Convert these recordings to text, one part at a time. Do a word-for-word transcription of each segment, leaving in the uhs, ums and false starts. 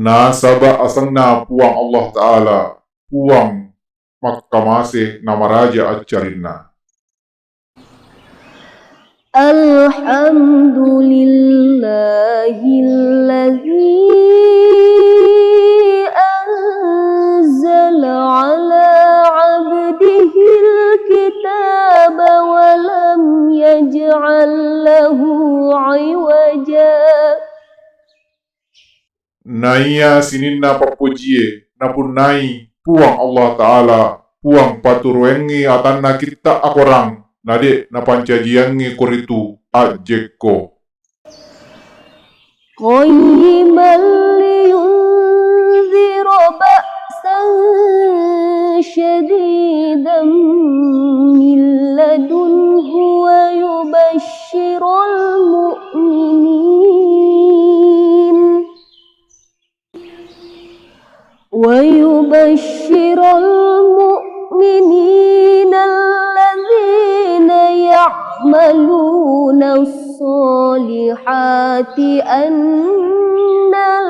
Nasaba asenna Puang Allah Ta'ala, Puang makkamase namaraja accarinna. الحمد لله الذي أنزل على عبده الكتاب ولم يجعل له عوجا. Naiya sininna pappojie napunnai Puang Allah Ta'ala, Puang paturuengngi atanna kitta akorang, nade napancajiangngi koritu ajjekko. قيما لينذر بأسا شديدا من لدنه ويبشر المؤمنين ويبشر المؤمنين الذين يعملون الصالحات أن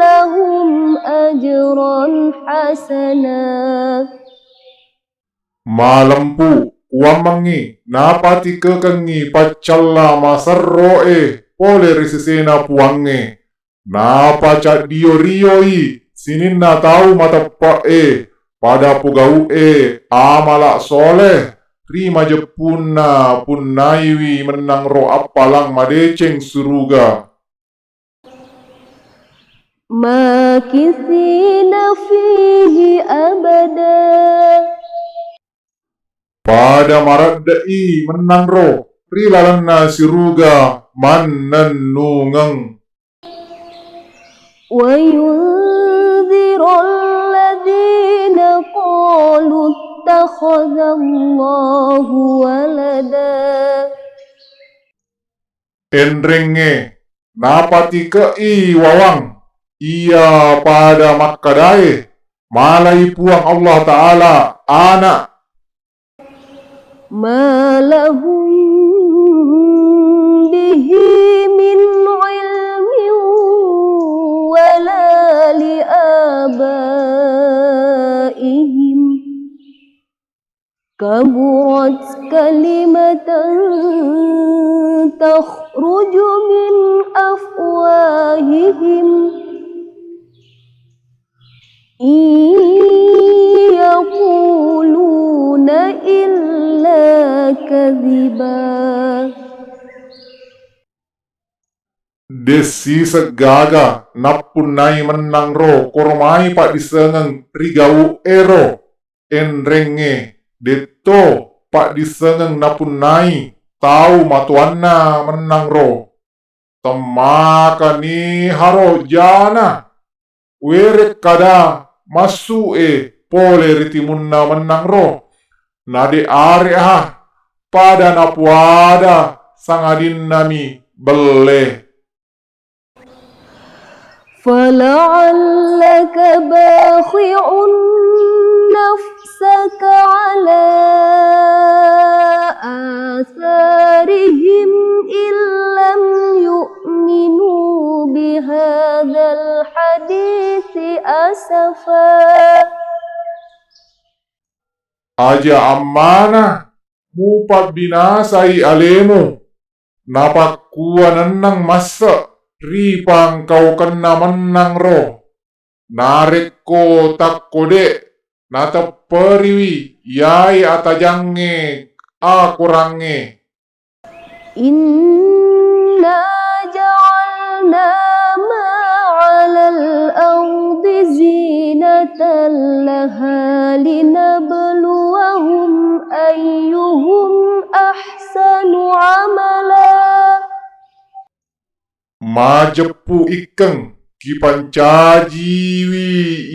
لهم أجرا حسنا. Malempu, kuwammengngi, napatikekengngi paccalla maserro'e pole ri sesena Puwangnge. Napacaddio-rioi sininna tau mateppe'e, pada pogau'e amala soleh, ri majeppunna punnaiwi mennangro appalang madeceng suruga. ماكثين فيه أبدا. Pada maradde'i mennangro ri lalenna siruga mannennungeng. وينذر الذين قالوا اتخذ الله ولدا. Enrengnge napatike'i wawang iya pada makkadae, malai Puang Allah Ta'ala ana'. ما لهم به من علم ولا لآبائهم. كبرت كلمة تخرج من أفواههم إن يقولون إلا كذبا. Dessiseng gaga nappunnai mennangro koromai paddissengeng ri gau'ero. Enrengnge detto paddissengeng napunnai tau matoanna mennangro. Temmakaniharo jana. Werekkada massu'e pole ri timunna mennangro, nade are'ha pada napuada sangadinnami belle. فلعلك باخع نفسك على آثارهم إن لم يؤمنوا بهذا الحديث أسفا. Aja ammana mupabbinasai alemu, napakkua nennang masse ri pangkaukenna mennangro. Narekko takko de' natepperiwi iyae atajangnge akorangnge. إنا جعلنا ما على الأرض زينة لها لنبلوهم أيهم أحسن عملا. Majeppu ikkeng kipancajiwi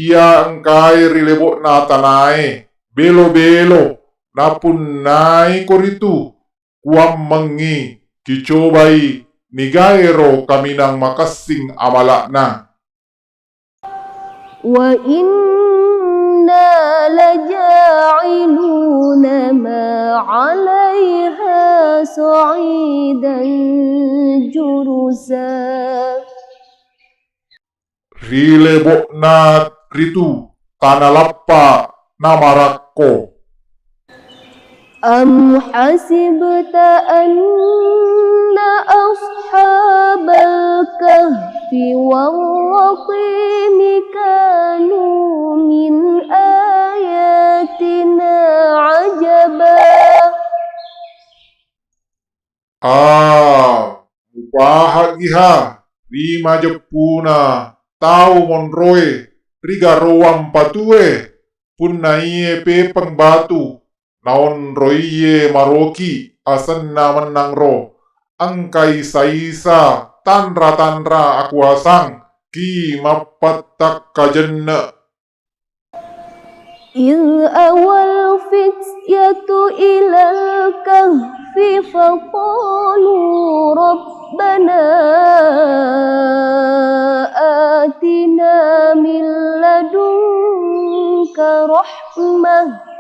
iya engkae ri lebo'na tanae belo-belo, napunnai koritu kuammengngi kicobai nigaero kaminang makessing amala'na. وإنا لجاعلون ما عليها صعيدا جرزا. ri lebo'na ritu tana lappa namarakko. أم حسبت أن أصحاب الكهف والرقيم كانوا من آياتنا عجبا. A, mupahaggiha ri majeppuna tau monroe ri garowang patue, punnaiye pepeng batu naonroiye maroki asenna mennangro, engkai saisa tanra-tanra akuasang ki mappattakkajenna. إذ أوى الفتية إلى الكهف فقالوا ربنا آتنا من لدنك رحمة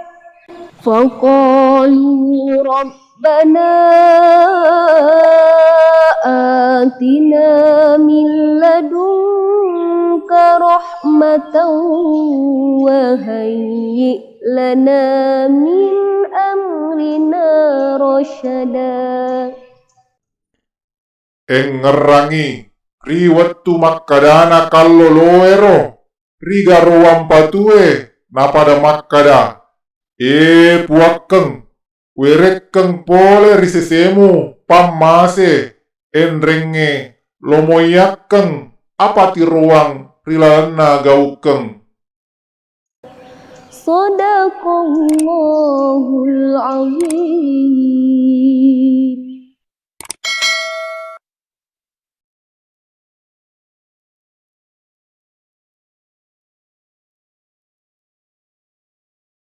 فقالوا ربنا آتنا من لدنك رحمة وهيئ لنا من أمرنا رشدا. Engngerangngi ri wettu makkadana kalloloero ri garowang patue, napada makkada, E Puakkeng, werekkeng pole ri sesemu pammase enrengnge lomoiyakkeng apa tirowang ri lalenna gaukkeng. Sadaqallahul azim.